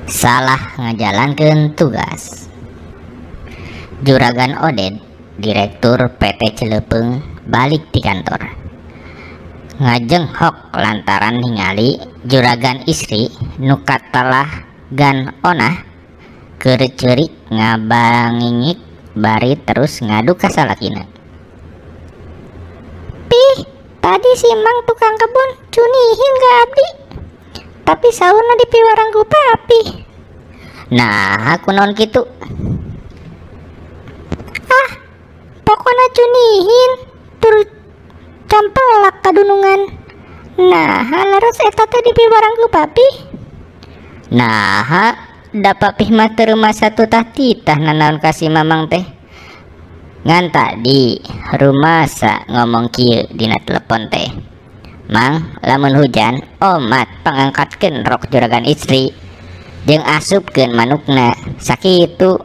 Salah ngajalankeun tugas. Juragan Oded, direktur PT Cileupeng, balik di kantor. Ngajenghok lantaran ningali juragan istri nu katelah gan onah keur ceurik ngabangingik bari terus ngadu ka salakina. Pih, tadi si Mang tukang kebun cunihin ka abdi. Tapi saurna dipiwarang ku papi. Nah, aku naon kitu? Ah, pokona cunihin tur campelak kadunungan. Nah, leres eta teh dipiwarang ku papi. Nah, da papih mah teu rumasa tutah titah nanaon ka si Mamang teh. Ngan tadi rumasa ngomong kieu dina telepon teh. Mang, lamun hujan omat pangangkatkeun rok juragan istri jeung asupkeun manukna sakitu.